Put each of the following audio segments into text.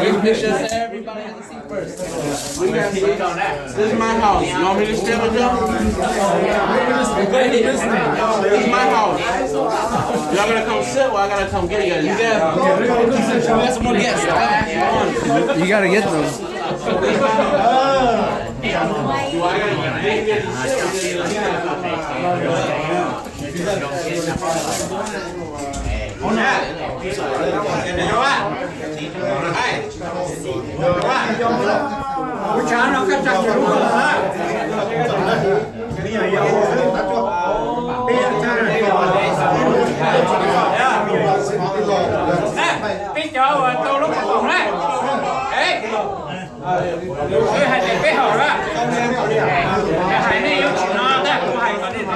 Take pictures, everybody has a seat first. This is my house. You want me to stay with y'all? This is my house. Y'all gonna come sit or I gotta come get you guys? You guys, we got some more guests. You gotta get them. Peb cov uas tau lub pov poom na, peb hais tias peb haus lawm, hais nej yuav tsis no tab kuv hais kom nej no.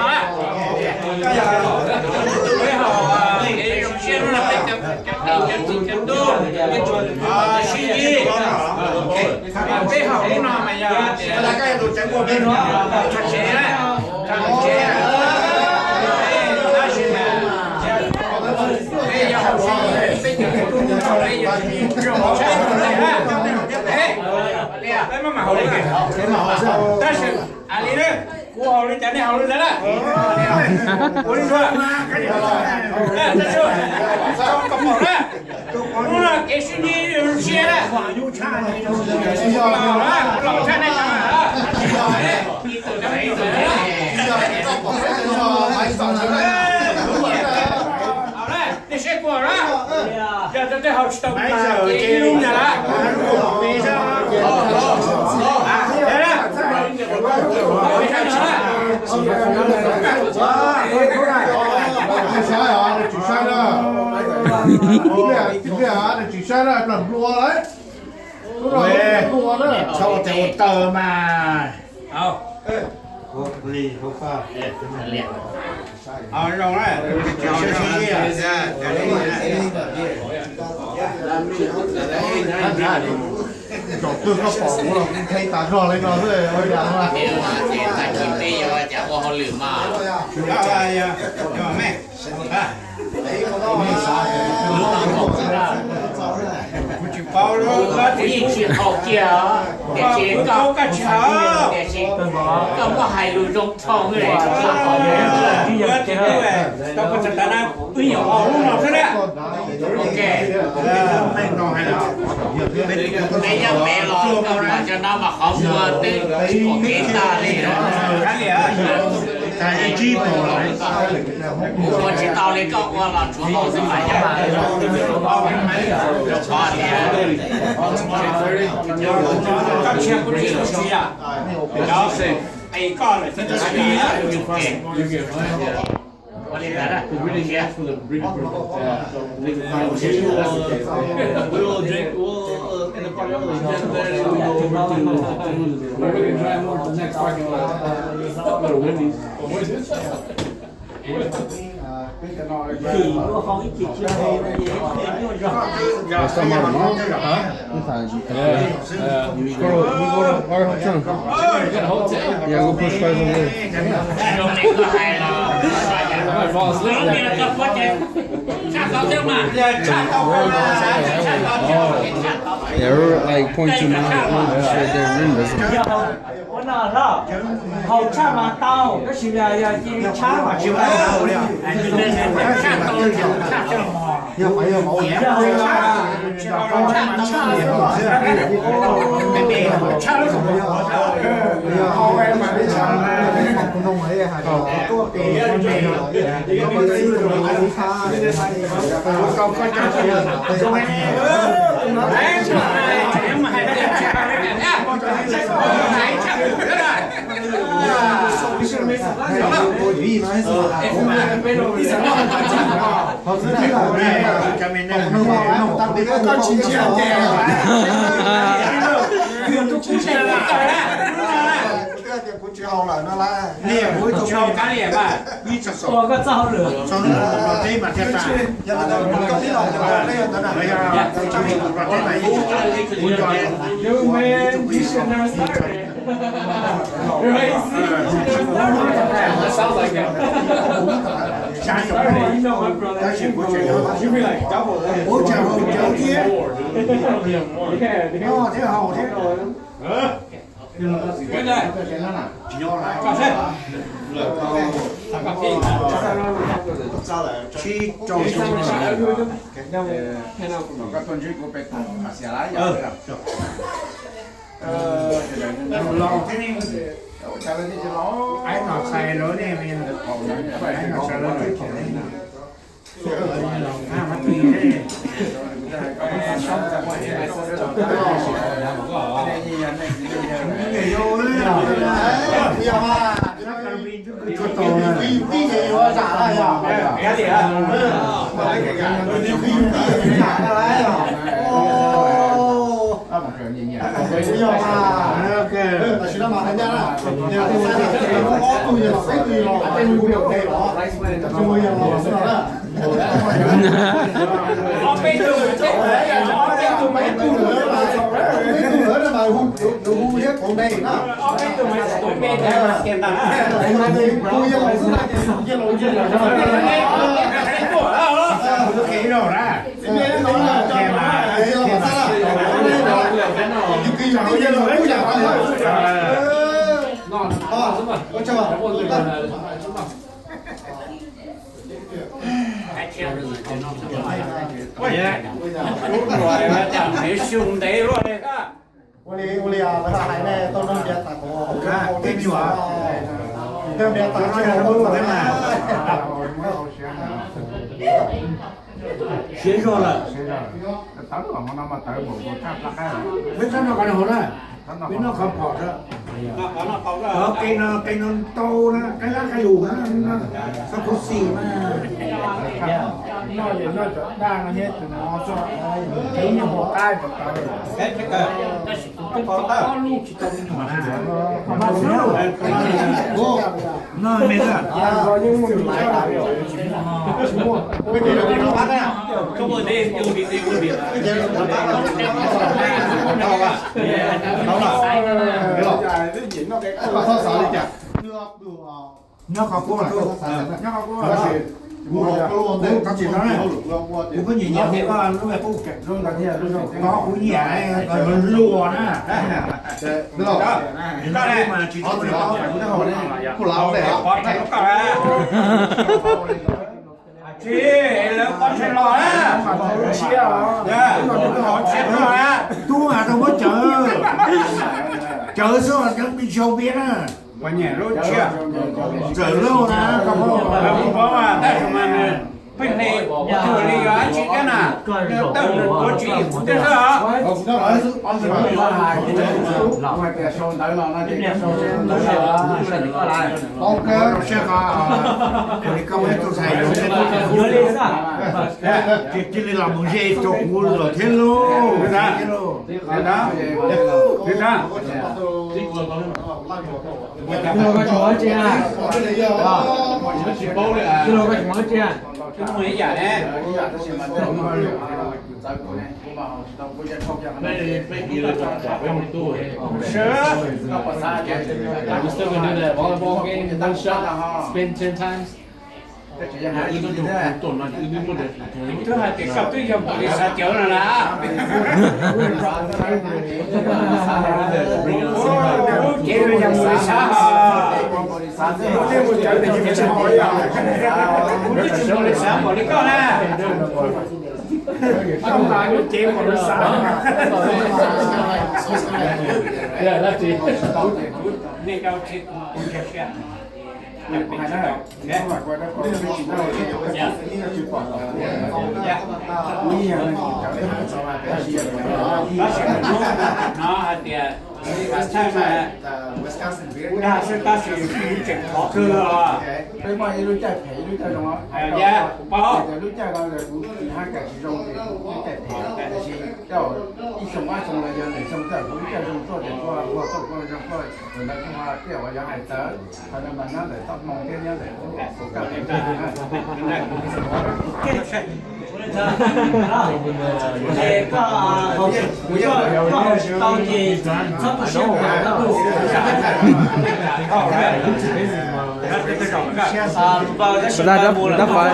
Peb haus, zoo siab no peb cov txiv cov tub sib ntsib, peb haus lub no mas yog tias txog tsev na, txog tsev, tab sis mas peb yog haus, peb cov txiv tub sib ntsib zoo tshaj na. Peb maj mam haus li, tab sis a li na, kuv haus li cas nej haus li ntawd na. Ua li ntawd, tab sis, tab sis, hnub no kev sib ntsib zoo siab na. Los tshaj nej cov, nej saib kuv na, yog tus twg haus tsis tau mas ib lub nyag lawm. Tsis saib na, tsis saib na, nplua lawm. Txhob ua tes ua taw mas. Thaum twg koj pom kuv los kuv qhia tas zog li no xwb. Tag kis peb yuav ua cas ua hauj lwm mas. Kuv yeej tsis haus kiag, tiam sis koj, tiam sis koj muab hais lus zoo dhau. Wb nyuam qhuav lub no xwb na. Ok. Peb nyob pem los koj los cov no mas qhov muag twb tsis pom kev tag li. Kuv ua tsis tau li koj ua los tsuav haus xwb mas. Yog tias ua li ntawd na. We will drink, we'll, uh, in the parking lot, then we go over to, we can drive over to the next parking lot. Go to Wendy's. Last time I don't know. Huh? Yeah. Go to, we go to our hotel. We got a hotel. Yeah, we'll push five over there. I might fall asleep. Yeah, we're like point two miles. We're just right there. We're in this one. Haus tshaj mas tau, tab sis yog cia li tshab mas tsis tau li. Yog haus tshaj, tshaj, tshaj, Kuv tsis haus lawm no las. Ua koj txoj hauj lwm. Yog li ntawd koj pib Young man, you should not start. Right? That sounds like him. Sorry, you know my brother. You be like double that. Yeah, yeah. Good night. Tsis nyob lawm. Tsis tau xyoo lawm. Koj tuaj ntsib kuv pem tag Asia lawm yom. Los thiab ne. Ais nom txhais lawv ne, ais nom txhais lawv twb tseem Ob peb tug, ob peb tug mas ib tug lawm, ob peb tug mas hu, hu thiab kauv npe na. Ob peb tug mas ib tug npe tiag mas kiag ntag na. Ua li, ua li, lawv hais ne, tau nrog npias tas kuv, nrog npias tas kuv. Siav zog lawm. Peb txhob noj qhov no hauv na, peb noj qhov phom xwb. Qhov qe no, qe no ntau na, qe lab qe lus na, txhob khuv xim na. Noj es noj cov daj no thiab tus no xwb, tus nyuag hauv qab cov tawv. Tus no me xwb. Nyob qhov kuv, nyob qhov kuv, kuv tsis tau na, kuv kuj nyiam nyiam thiab koj lub kuj, koj kuv nyiam, luag na, koj mas tsis tau kuv, kuv pov tseg los na, tub mas tau muab cawv, cawv xwb cawv pis sau piab na. Txawm lauj na, koj pom, peb hle tuag li yog dab tsi thiab na, tawg nws tuav tswv yim kuv thiab xwb os. Hais tias sau ntawv los no ces koj sau, sau ntawv los. Koj ib tug ntxhais cia li los mus ze rau kuv lawm thiab lauj. Spend ten times. Twb hais tias koj twb yog npaum li xav cawv no na. Lub cev no yog npaum li xav, lub cev npaum li xav npaum li koj na. Lub cev npaum li xav. Nej rau tsis no hais tias kuv dag xwb tab sis kuv tseem khov kawg os. Kuv paub. Ib xyoo ob xyoo los yog lwm xyoo tej kuv lub caij zoo tuaj ces tuaj luag tuaj kuj zoo tuaj, ntawd kuj ho tej uas yog hais txawv, qhov no mas nyob ntawm txoj hmoo thiab nyob ntawm kuv. Ces koj, koj, koj tau ces txhob tu siab, koj tu. Đáp, đáp phải.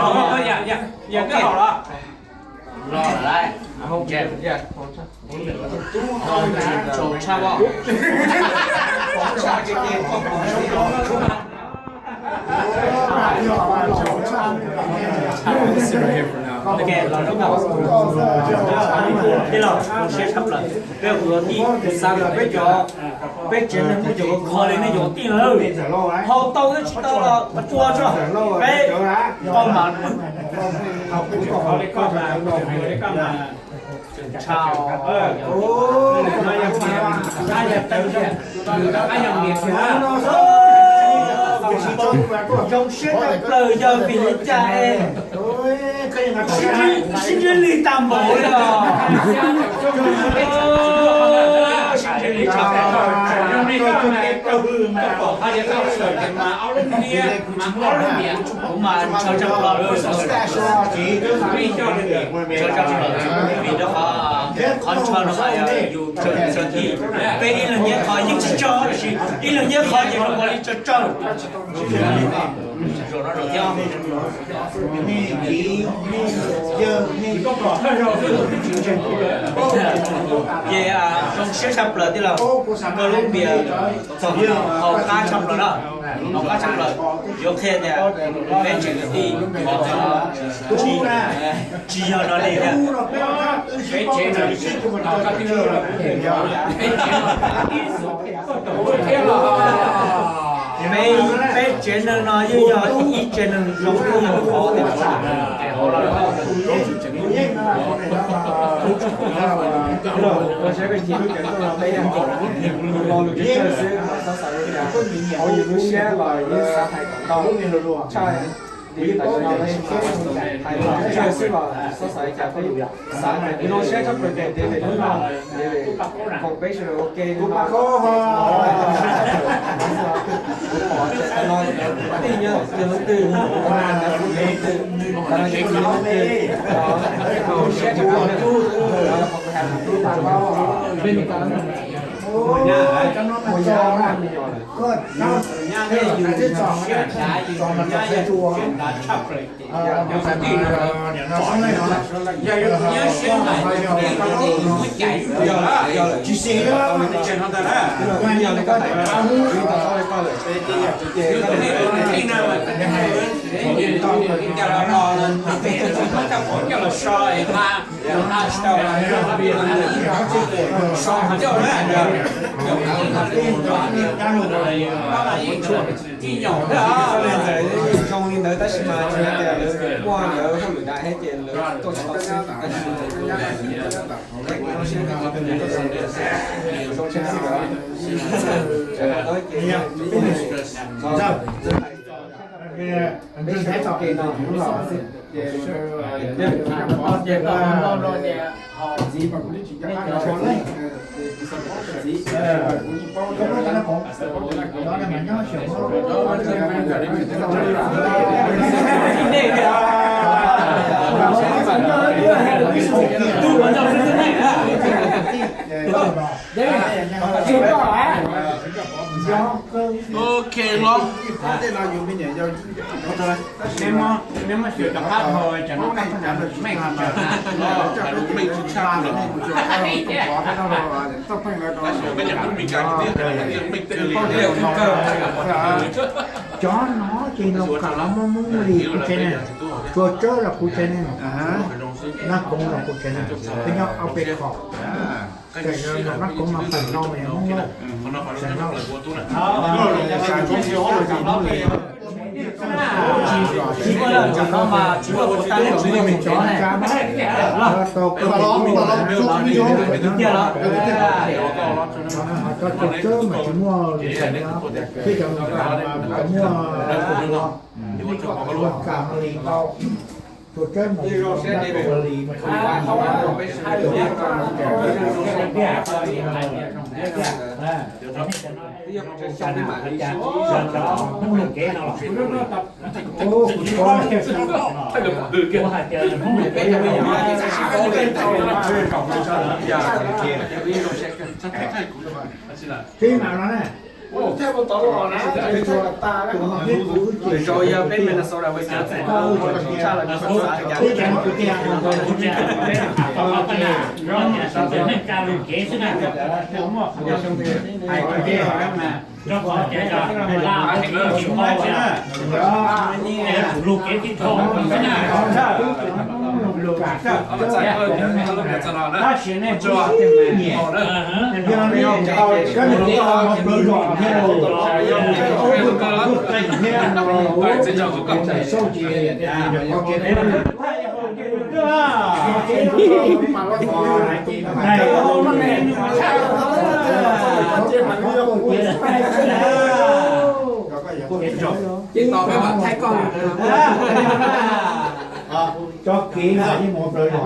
Tij laug, zoo siab tshaj plaws. Peb ua tij, kuv xav kom peb cov, peb tsev neeg muaj cov kho li nej cov tij lawm. Haus tau thiab tsis tau los ua tso, peb tau mas. Zoo siab tshaj plaws yog vim li cas es sib ntsib lig tag npaum li os. Sib ntsib lig tag npaum. Kuv mas ntshaw tshaj plaws, ntshaw tshaj plaws vim rau qhov, qhov ntshaw no mas yog yus tsawg tij, peb ib leeg nyiaj qhov yeej tsis tsawg, tab sis ib leeg nyiaj qhov ces zoo nkaus li tsawg tsawg. Ces zoo siab tshaj plaws tij laug, Colombia txog haus qab tshaj plaws na, haus qab tshaj plaws. Yuav qhia tias peb tsev kwv tij tsis, tsis yog no li thiab. Peb, peb tsev neeg no yeej yog ib tsev neeg zoo, yeej yog qhov tias los lus tsawg xwb, xav xav li cas hauv yus lub siab los yeej xav hais kom tau tshaj li tam sim no, hais lus tsawg xwb los xav xav li cas peb xav hais zoo siab tshaj plaws tias David hnub no, David koom peb sawv daws ua ke hnub no. Kuv pom tam sim no tij nyob tus leej twg, tus leej twg, zoo siab tshaj plaws. Zoo li ntawd tab sis mas tsis hais tias lawv muaj lawv hauj lwm daim thiab ces lawv tuaj tsis tau xwb. Ok los. Neb muab xyuas cov qab hau cov no, meej tsis tshaj lawm. Tab sis peb cov tub Meskas tias meej kawg li. Cov no ces Looj Kam los muaj Hmoob li kuv tsev neeg, Tsua Tsawb los kuv tsev neeg, Nab Koov los kuv tsev neeg, peb nyob ob peb qho. Nab Koov mas pem no mas yog Hmoob Lauj, Xeem Lauj, Xeem Lauj. Tau koj, Tsua Tsawb mas tsis muaj li Xeem Lauj, peb cov Looj Kam mas muaj Looj Kam li tau. Tus tsawb mas ua li mas Hmoob nug kev no los kuv hais tias Hmoob nug kev tib mas no na. Tus no thiab kuv wb ces tib cov no kuv tiag, kuv tiag, kuv tiag. Tab sis nej nyiam, yog nej tau cov niam tij no plaws zos thiab lauj, tuaj qeej thiab no, sauj ces qhov kev Ces tau peb mam thaij koj. Cov kev mas yeej mus plaws zos.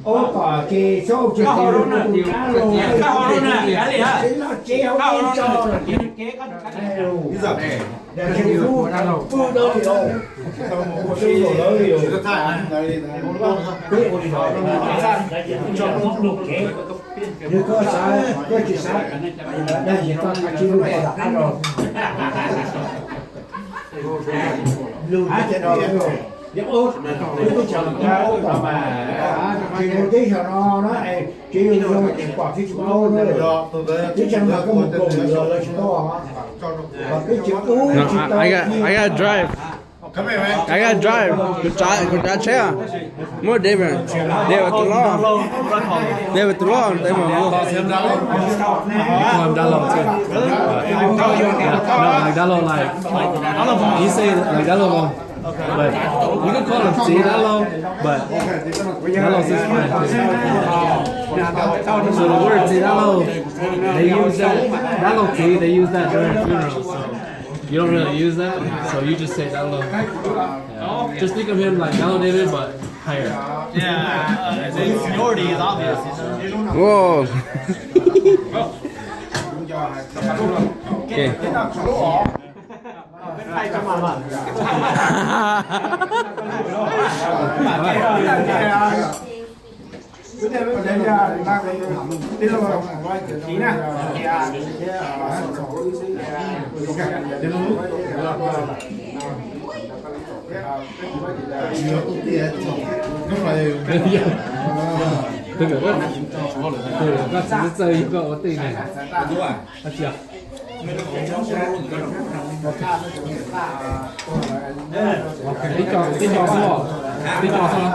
Ob tom ces txhob ua tsis tus dab laug, tsev loj tsev hauv tsev tso. Daim tsev ub, pw dawb li os. Pw zaum lawv li os. Peb ua li no, tso Hmoob lug kev. Yog koj xav, koj tsis xav, dag yim koj tsis lug pom dab laug. Lug teb chaws no, peb teb chaws no mas, tsis mus teb chaws no na, tsev zoo zoo tsis pom thiab tsis paub na. Teb chaws no koj mus koom lawv tsis paub, mas peb tsev ub tsis tau. I gotta drive. Kuv tsav tsheb. Muab David, David tus loj, David tus loj tes mas muab. You call him Dalo too. But, no, like Dalo, like, you say like Dalo, but you can call him Txiv Dalo, but Dalo is fine too. So the word Txiv Dalo, they use that, Dalo Txiv, they use that during funerals, so you don't really use that, so you just say Dalo. Yeah. Just think of him like Dalo David, but higher. Yeah, uh, the seniority is obvious. Whoa. Okay. Koj txiv txawj yog koj ua tej ne. Tib co, tib co xwb, tib co xwb.